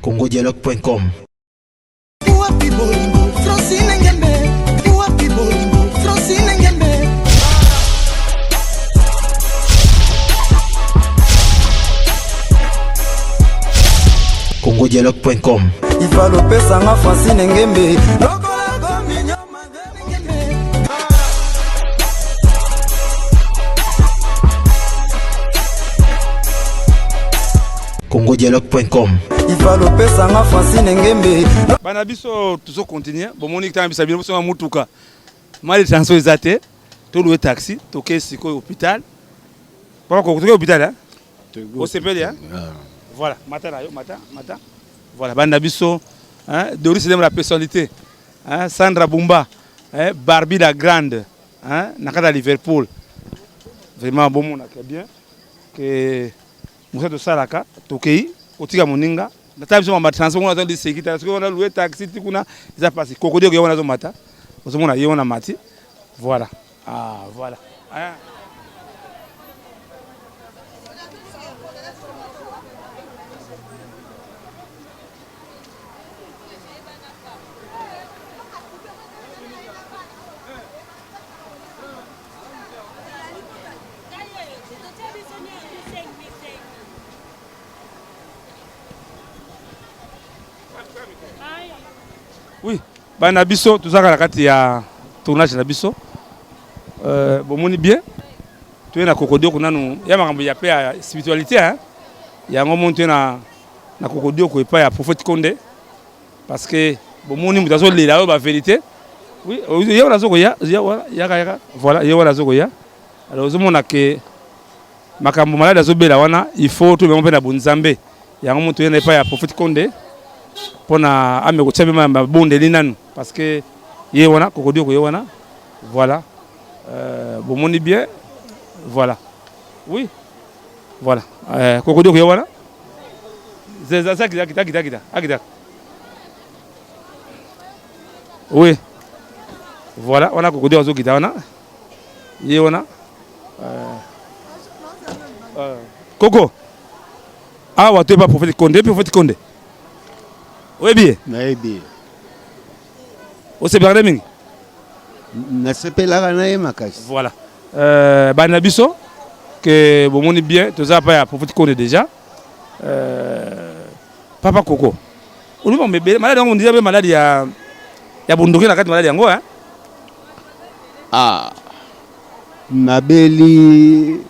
congodialogue.com. Wapi bolingo Francine Ngembe Wapi bolingo Francine Ngembe congodialogue.com. Ifalo pesa nga Francine Ngembe congodialogue.com. Ifalo pesa nga Francine Ngembe Bana biso tozo continuer bomoni tanga bisa bino bosonga mutuka mali transport eza te toluwe taxi toke sikoyo hôpital papa koko toke hôpital hein? Osepeli hein? Voilà, mata na yo, mata mata, voilà bana biso hein? Doris Lema la personnalité hein? Sandra Bumba hein? Barbie la grande hein? Na kati ya Liverpool vraiment bomonaka bien ke mosala tosalaka tokei kotika moninga natala biso mama transport kuna azali sekita soki wana loue taxi ti kuna eza pasi kokodi ye wana azomata ozomona ye wana mati voilà ah voilà ah. Oui, bana biso tozalaka na kati ya tournage na biso euh, bomoni bien toye na kokodioko nanu ya makambo ya pe ya spiritualité hein? Yango moni toye na, na kokodioko epai ya prophète Konde parce que bomoni moto azolela oyo ba vérité. Oui, ye wana azokoya yaka yaka, voilà ye wana azokoya. Alors ozomona ke makambo maladi azobela wana il faut toyeba mpe na bonzambe yango moto ye na epai ya prophète Konde mpona ame kotia mpe mabondeli nanu parce que ye wana kokodioko ye wana voilà euh, bomoni bien voilà oui voilà euh, kokodioko ye wana akita akita akita akita oui voilà wana kokodioko azokita wana ye wana euh, euh, koko awa toyeba prophète Konde, prophète Konde oyebi ye? Nayebi ye. Osepelaka nde mingi? Nasepelaka na ye makasi. Voilà euh, bana biso ke bomoni bien toza pa ya prophète Konde déjà euh, papa koko olobi makambo ebele maladi yango ondira mpe maladi ya ya bondoki na kati maladi yango hein? Ah, nabeli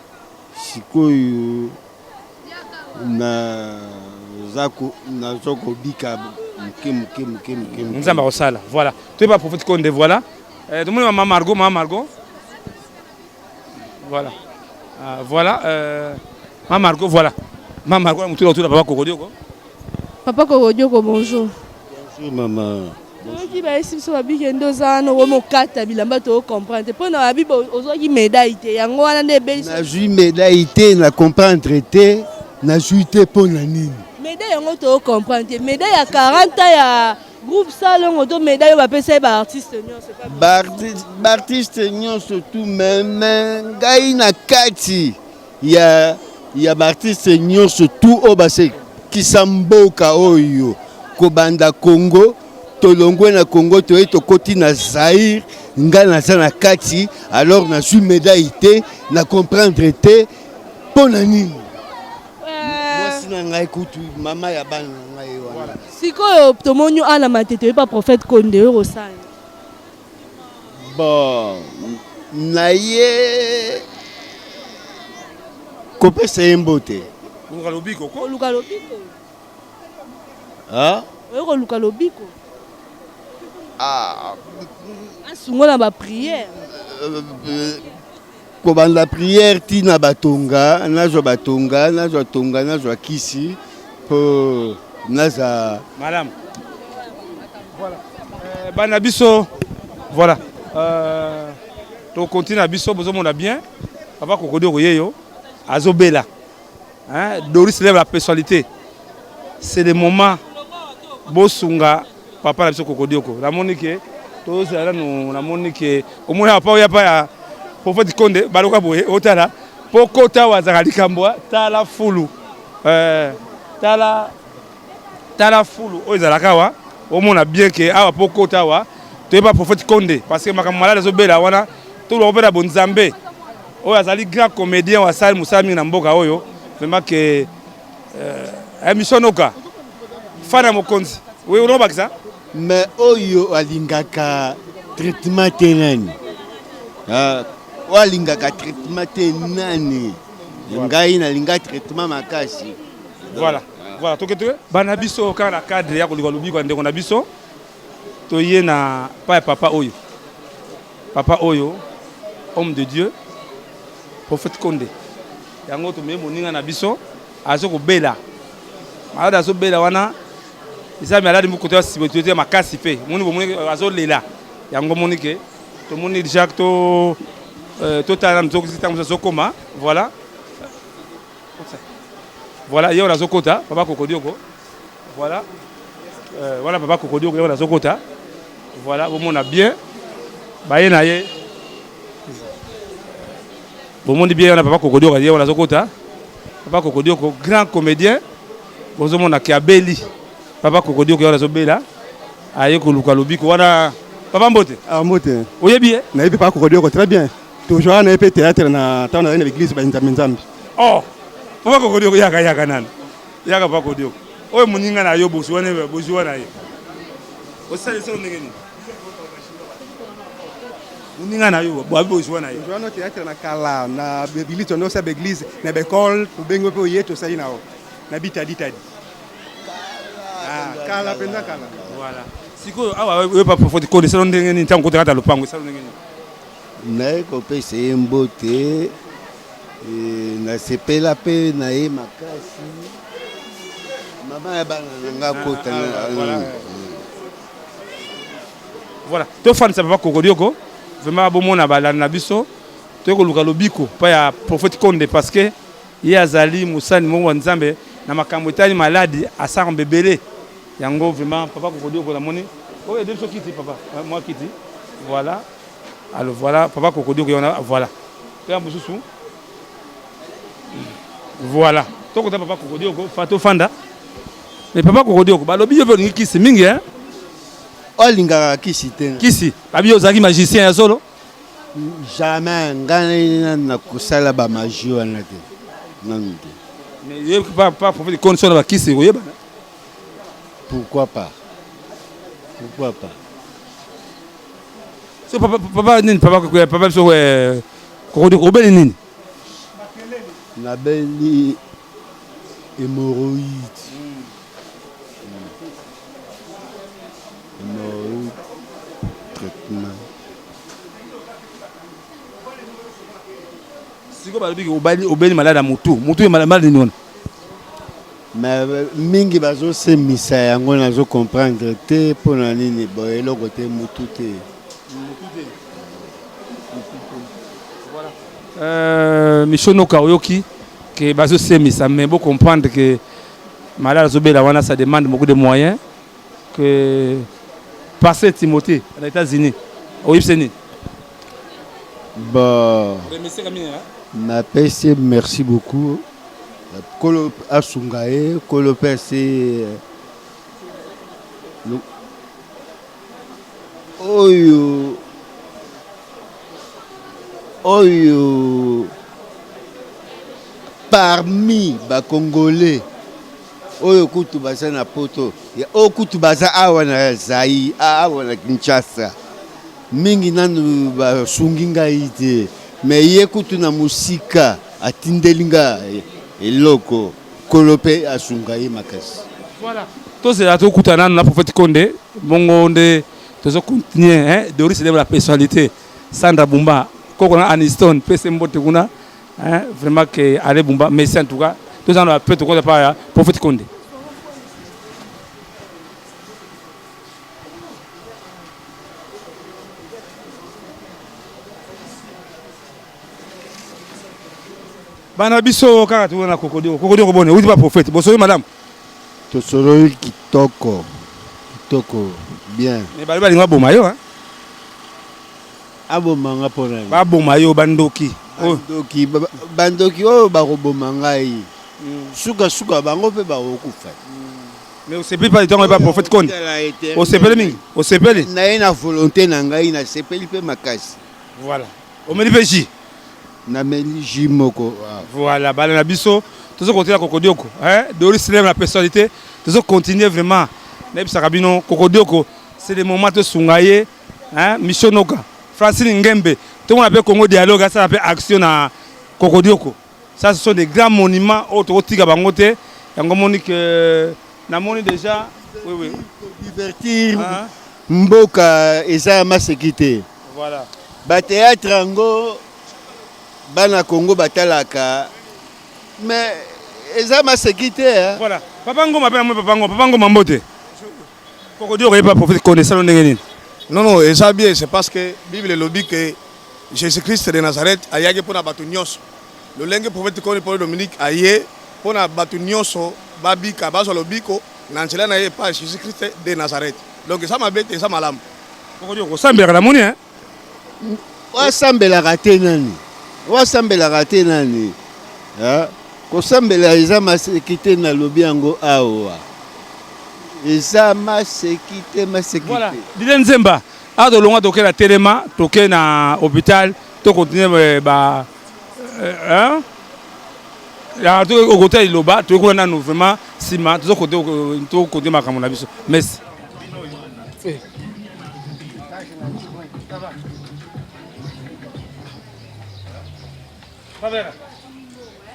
sikoyo naza kobika moke moke moke moke. Nzambe akosala. Voilà toyeba prophète Konde voilà euh, tomoni mama Margot, mama Margot voilà ah, voilà euh, mama Margot voilà mama Margot mutula otula papa Kokodioko. Papa Kokodioko bonjour. Bonjour mama. Toyoki bayesi biso babiki nde oza wana okomokata bilamba tocomprendre te mpo na babi ozwaki médaille te yango wana nde ebeli. Nazwi médaille te na comprendre te nazwi te mpo na nini? Médaille yango tocomprendre te, médaille ya 40 ans ya groupe Salongo to médaille oyo bapesa ye baartiste nyonso? Baartiste nyonso tout meme ngai na kati ya ya baartiste nyonso tout oyo basekisa mboka oyo kobanda Congo tolongwe na Congo toye tokoti na Zaïre ngai naza na kati alors nazwi médaille te na comprendre te mpo na nini. Mwasi na ngai kutu mama ya bana na ngai wana. Sikoyo tomoni ana matete oyeba prophète Konde oyo kosala. Bon na ye kopesa ye mbote. Koluka lobiko. Koluka lobiko. Ah? Oyo koluka lobiko. Ah. Asungo na ba prière. Kobanda prière tina batonga nazwa batonga nazwa tonga nazwa kisi mpo naza malamu. Voilà euh, bana biso voilà euh, tokontinue na biso bozomona bien papa Kokodioko yeyo azobela hein? Doris lève la personnalité, c'est le moment bosunga papa na biso Kokodioko. Namoni ke tozala nanu, namoni ke omoni papa oya pa ya prophète Konde baloka boye otala po kota awa azalaka likambo tala fulu euh, tala Tala fulu oyo ezalaka awa, omona bien ke awa po kota awa toyeba prophète Konde parce que makambo malade azobela wana toluka mpe na bonzambe oyo azali grand comédien oyo asali mosala mingi na mboka oyo vraiment ke euh, émission noka fan ya mokonzi oui olobakisa mais oyo alingaka traitement te nani ah, oyo alingaka traitement te nani ngai nalinga traitement makasi voilà voilà toke toke bana biso kaka na cadre ya koluka lobiko ya ndeko na biso toye na pa ya papa oyo papa oyo homme de dieu prophète konde yango tomei moninga na biso azo kobela malade azobela wana eza malade moko ya spiritualité makasi mpe moni bomoni azolela yango moni ke tomoni jacques to euh, totala nanu ntango azokoma voilà Voilà, ye wana azokota papa kokodioko. Voilà. Euh, voilà papa kokodioko ye wana azokota. Voilà, bomona bien. Baye na ye. Bomoni bien wana papa kokodioko ye wana azokota. Papa kokodioko grand comédien. Bozomona ke abeli. Papa kokodioko ye wana azobela. Aye koluka lobiko wana papa mbote. Ah mbote. Oyebi ye? Nayebi papa kokodioko très bien. Toujours na ye mpe théâtre na ntango nazali na l'église ba nzambe nzambe. Oh, papa kokodioko yaka yaka nani? Yaka papa kokodioko. Oyo moninga na yo bozwa na bozwa na ye. Osali solo ndenge nini? Moninga na yo bwabi bozwa na ye. Bozwa na théâtre na kala na église tondo sa église na école obengi mpe oye tosali na yo na bitadi tadi. Ah, kala mpenza kala. Voilà. Sikoyo awa oyo papa kokodioko esalo ndenge nini ntango kotaka ta lopango esalo ndenge nini? Naye kopesa ye mbote nasepela pe na ye makasi mama ya bana na nga akota ah, voilà tofandisa papa kokodioko vraiment bomona balanda na biso toye koluka lobiko mpa ya prophète konde parce que ye azali mosali moko ya nzambe na makambo etali maladi asaka mbebele yango vraiment papa kokodioko namoni oyo ede biso kiti papa mwa kiti voilà Alors voilà, papa Kokodio wana voilà. Toya mususu. Voilà. Tokota papa Kokodio ko fato fanda. Mais papa Kokodio ko balobi yo pe olingi kisi mingi hein. Olingaka kisi te. Kisi. Babi ozalaki magicien ya solo? Jamais ngai nakosala ba magie wana te. Nanu te. Mais yo pas pas prophète condition na ba kisi koyebana. Pourquoi pas? Pourquoi pas? So papa papa nini papa papa biso eh, kokodi obeli nini? Nabeli hémorroïde. Hémorroïde traitement. Siko balobi ke obali obeli malade ya mutu. Mutu ya malade nini wana? Mais mingi bazosemisa yango nazo comprendre te mpo na nini boye eloko te mutu te. Euh, Michel Noka oyoki que bazosemisa mais bo comprendre que malade azobela wana ça demande beaucoup de moyens que passer Timothée na États-Unis oyebise nini? Bon, napesi merci beaucoup Nkolo asunga ye, Nkolo mpe ase oyo oyo parmi ba congolais oyo kutu baza na poto oyo kutu baza awa na Zaïre awa na Kinshasa mingi nanu basungi ngai te mais ye kutu na mosika Atindeli nga eloko kolo pe asunga ye makasi. Voilà tozela tokutana nanu na prophète Konde bongo nde tozo continuer hein Doris de la personnalité Sandra Bumba koko na Aniston pese mbote kuna hein vraiment que Ale Bumba merci en tout cas tozana na pe tokota pa ya prophète Konde. Bana biso kaka toza na kokodio kokodio kobone wuti ba prophète bosoli malamu tosololi kitoko kitoko bien mais balobi balingi baboma yo hein aboma nga mpo na baboma yo bandoki bandoki bandoki oyo bakoboma ngai sukasuka bango mpe bakokufa. Mais osepeli pa ntango epa prophète Konde. Osepeli mingi. Osepeli. Na ye na volonté na ngai na sepeli pe makasi. Voilà. Omeli pe jus. Nameli jus moko. Voilà, bana na biso tozo continuer kokodioko, hein? Doris Lem la personnalité, tozo continuer vraiment. Nayebisaka bino kokodioko, c'est le moment tosunga ye, hein? Mission Noka, Francine Ngembe, tomona pe Congo dialogue asala pe action na kokodioko. Ça ce sont des grands monuments oyo tokotika bango te. Yango moni que namoni déjà oui oui. Divertir ah. Mboka eza ya maseki te. Voilà. Ba théâtre yango bana Congo batalaka mais eza maseki te hein. Voilà. Papa Ngoma pe namoni Papa Ngoma, Papa Ngoma mbote. Kokodio okoyeba prophète connaissant ndenge nini? Non non, eza bien, c'est parce que Bible elobi que Jésus-Christ de Nazareth ayaki mpo na bato nyonso. Lolenge prophète Koni Paul Dominique aye mpo na bato nyonso babika, bazwa lobiko na nzela na ye epai Jésus-Christ de Nazareth. Donc eza mabe te, eza malamu. Kokodio kosambelaka namoni hein? Wasambelaka te nani? Wasambelaka te nani? Kosambela eza maseki te, nalobi yango awa. Eza maseki te, maseki te. Voilà, Didier Nzemba, awa tolongwa toke na telema, toke na hôpital, to continuer ba hein? Ya to okota liloba, toke kuna nanu vraiment sima tozo kote to continuer makambo na biso. Merci. Favela.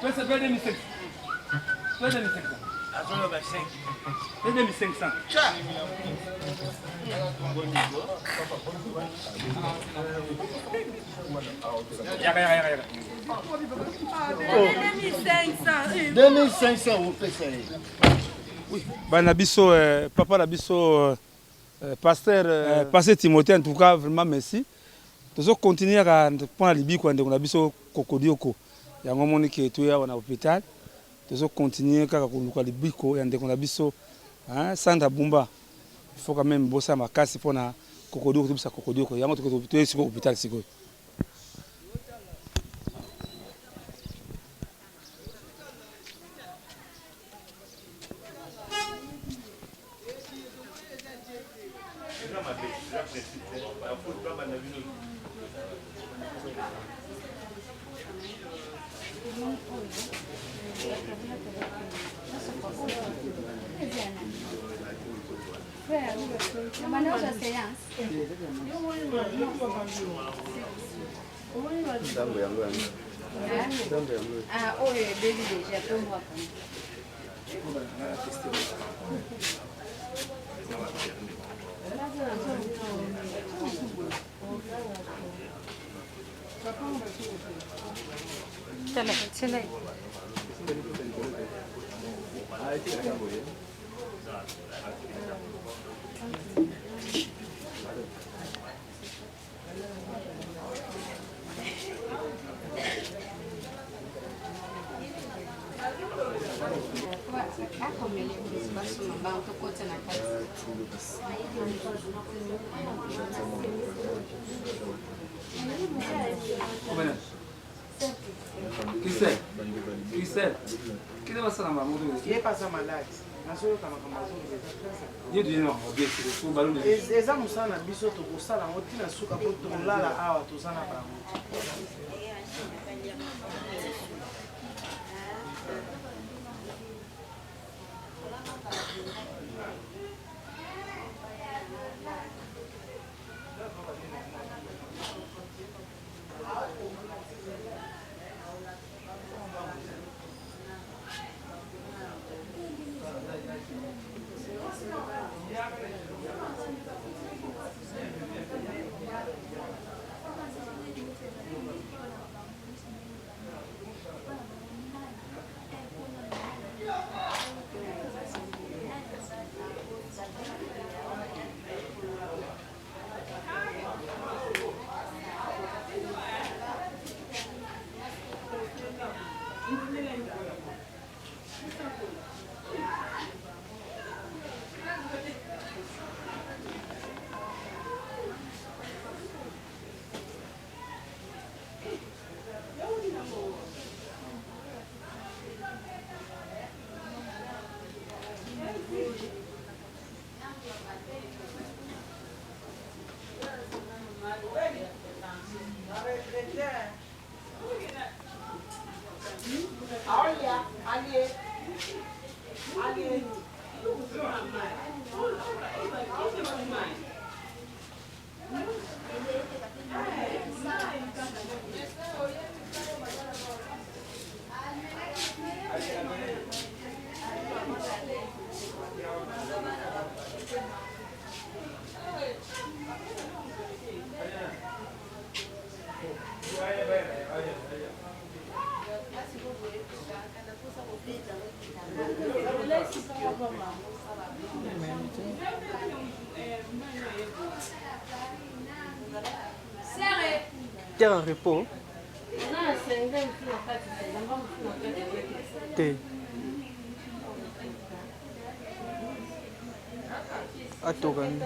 Pesa 2500. 2500. Azoloba 5. 2500. Yaka yaka yaka yaka. 2500. 2500 opesa ye. Oui, bana biso euh, papa na biso euh, pasteur euh, pasteur Timothée en tout cas vraiment merci. Tozo continuer kaka pona libiko ya ndeko na biso Kokodioko. Yango omoni ke toye awa na hopital tozo continuer kaka koluka libiko ya ndeko na biso hein, Sandra Bumba. Il faut quand même bosala makasi pona Kokodioko, tobisa Kokodioko. Yango toye sikoyo hopital sikoyo. Ah, oyo ebebi deja tombwaka. Christelle, Christelle, kile basala bango ye pe aza malade nazoyoka makambo azoloba eza très ye toye na bien sikoyo balo eza mosala na biso tokosala yango ntina suka mpo tolala awa toza na bango. Terre en repos. Te. Atoka nde.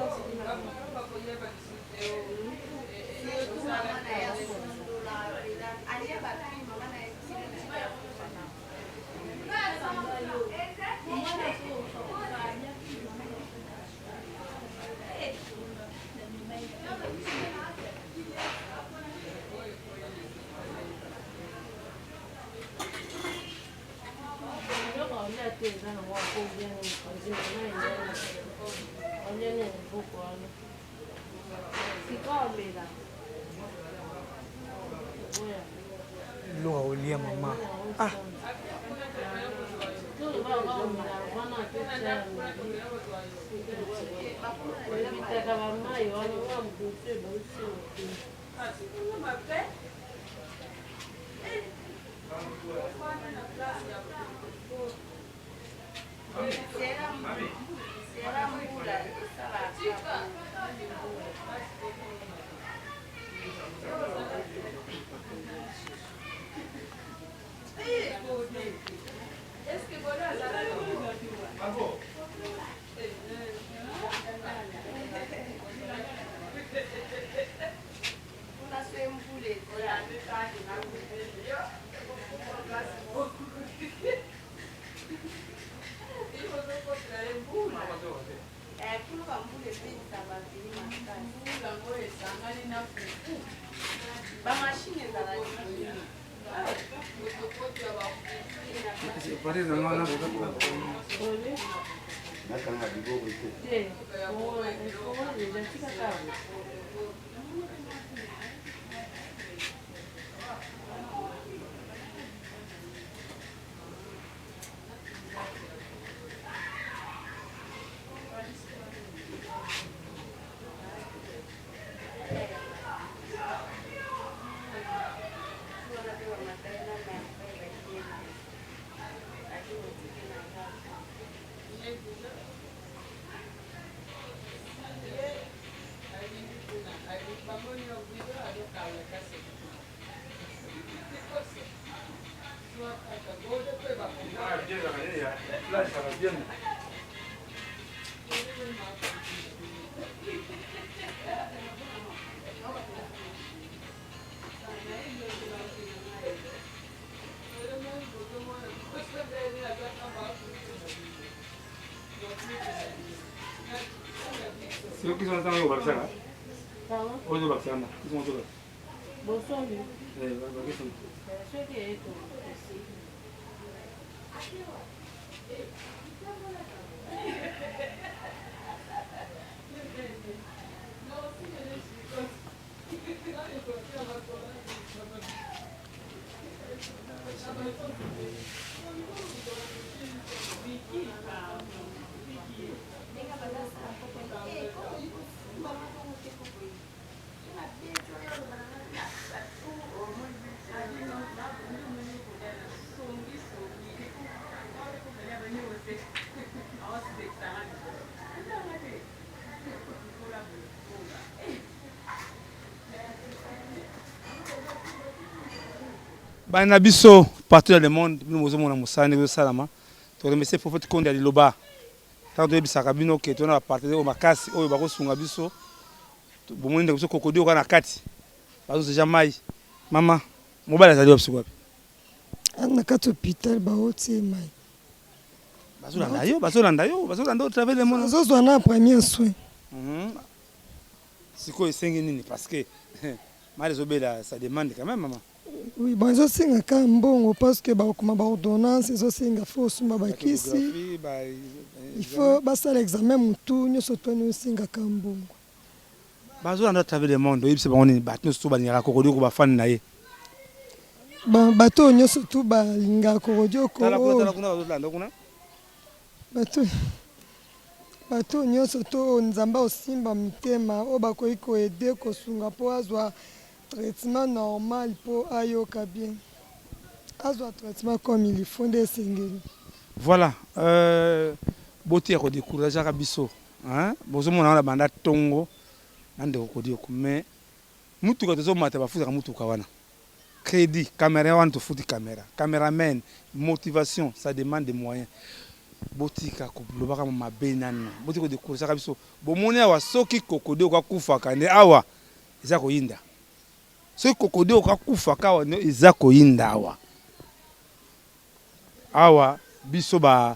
Biloko ya kolia mama ah. Bana na biso partout dans le monde bino bozomona mosala ndenge ezosalama toremercie prophète konde ya liloba ntango toyebisaka bino ke tona bapartenaire oyo makasi oyo bakosunga biso bomoni ndeko biso kokodi oka na kati bazo deja mai mama mobali azali wapi sikoyo wapi na kati hôpital baotie ye mai bazolanda yo bazolanda yo bazolanda yo travers le monde azozwa na premier soin. Sikoyo esengi nini? Parce que mal ezobela, ça demande quand même, mama. Oui, bon, ezosenga ka mbongo parce que bakokoma baordonnance, ezosenga faut osomba bakisi, il faut basala examen, motu nyonso toni osengaka mbongo. Bazolanda à travers le monde, oyebisa bango nini? Bato nyonso balingaka Kokodioko, bafani na ye. Bato oyo nyonso tu balingaka Kokodioko. Tala kuna, tala kuna, bazolanda kuna. Bato nyonso to Nzambe osimba mitema oyo bakoki koaider, kosunga mpo azwa traitement normal, mpo ayoka bien, azwa traitement comme il faut nde esengeli. Voilà, botika kodécourageaka biso, hein? Bozomona wana banda ntongo na ndeko Kodioko, mais mutuka tozomata, bafutaka mutuka wana, crédit caméra wana tofuti caméra, caméraman, motivation, ça demande des moyens. Botika kolobaka mabe nano, botika kodécourageaka biso. Bomoni awa, soki Kokodioko akufaka nde awa eza koyinda. Soki Kokodioko akufaka awa nde eza koyinda awa. Awa biso ba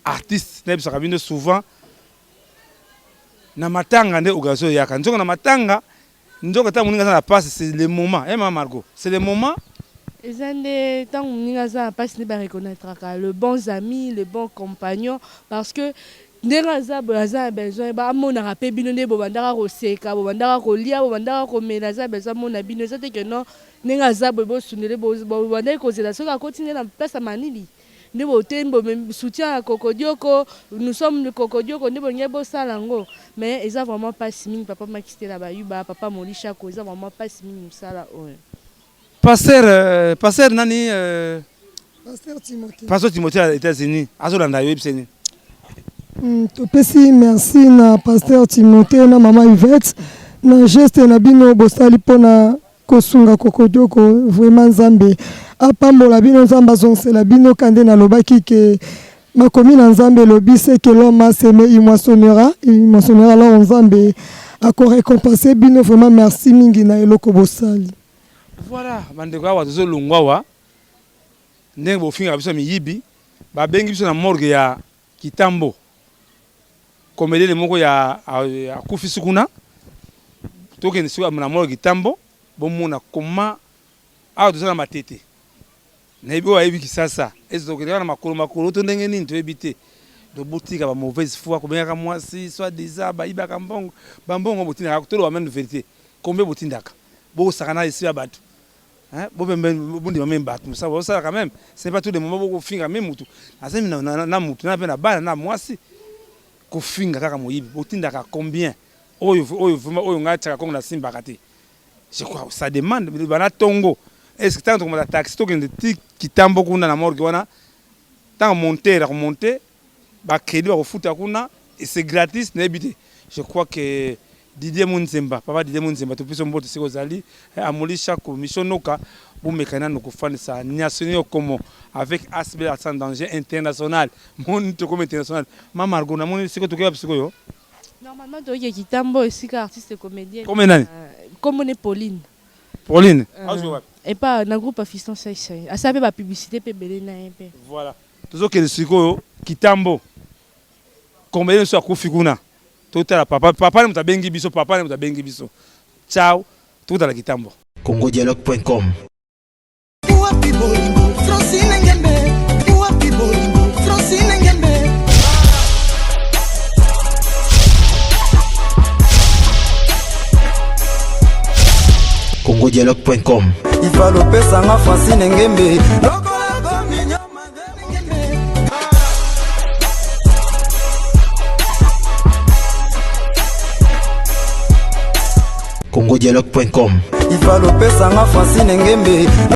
artiste, nayebisaka bino souvent, na matanga nde organisation eyaka. Nzoka na matanga, nzoka ntango moninga aza na pasi, c'est le moment, eh, mama Margot, c'est le moment. Eza nde ntango moninga aza na mpasi nde bareconnaîtraka le bons amis, le bon compagnon, parce que ndenge aza boye, aza na besoin amonaka mpe bino nde bobandaka koseka, bobandaka kolia, bobandaka komela. Aza besoin amona bino. Eza te ke non, ndenge aza boye, bosundele, bobandaki kozela soki akoti nde na place ya malili nde bote soutien ya Kokodioko. Nous sommes le Kokodioko nde bolingi bosala yango, mais eza vraiment mpasi mingi. Papa Makistela Bayuba, papa Molishako, eza vraiment mpasi mingi mosala oyo. Pasteur nani? Pasteur Timothée. Pasteur Timothée ya États-Unis azolanda yo, yebisa nini? Topesi merci na pasteur Timothée na mama Yvette na geste na bino bosali mpona kosunga Kokodioko. Vraiment, Nzambe apambola bino, Nzambe azongisela bino. Ka nde nalobaki ke makomi na Nzambe elobi: ce que l'homme a semé, il moissonnera, il moissonnera. Alors Nzambe akorécompense bino. Vraiment merci mingi na eloko bosali. Voilà, bandeko, awa tozolongwa awa ndenge bofingaka biso ya miyibi. Babengi biso na morgue ya Kitambo, comédien moko ya akufisi kuna. Tokende sikoyo na morgue Kitambo, bomona koma awa toza na Matete. Nayebi oyo ayebi Kisasa ese, tokende kaka na makolo makolo to ndenge nini, toyebi te. Botika ba mauvaise foi, kobengaka mwasi soit disant bayibaka mbongo, bambongo botindaka. Toloba même vérité, combien botindaka? Bokosaka na esi ya bato, bondima même bato mosala bosala quand même. Ce n'est pas tout le moment bokofinga même mutu azali na mutu na mpe na bana na mwasi, kofinga kaka moyibi. Botindaka combien? Oyo oyo vraiment oyo ngai tiaka kongo nasimbaka te. Je crois ça demande bana tongo. Est ce que ntango tokomata taxi, tokende ti Kitambo kuna na morgue wana, ntango monter akomonte, bacrédit bakofuta kuna et c'est gratis, nayebi te. Je crois que Didier Munzemba, papa Didier Munzemba, topesi mbote sika ozali. Amoli Chako Mission Noka, bomeka nano kofandisa Nationaux Okomo avec ASB sans danger international. Moni tokomi international. Ma Margot, namoni sikoyo tokoya sikoyo. Normalement toyoki Kitambo, esika artiste comédien. Kombe nani? Kombo ne Pauline. Pauline azwi wapi? Epa na groupe Fiston Saisai, asala mpe bapublicité mpe ebele na ye mpe. Voilà, tozokende sikoyo Kitambo, comédien nyonso akufi kuna. Totala papa, papa ne moto abengi biso, papa ne moto abengi biso. Ciao, tokotala Kitambo. congodialogue.com. Wapi bolingo Francine Ngembe? Wapi bolingo Francine Ngembe? congodialogue.com. Ifalo opesanga Francine Ngembe. Ngembe. congodialogue.com. Ifalo opesanga Francine Ngembe.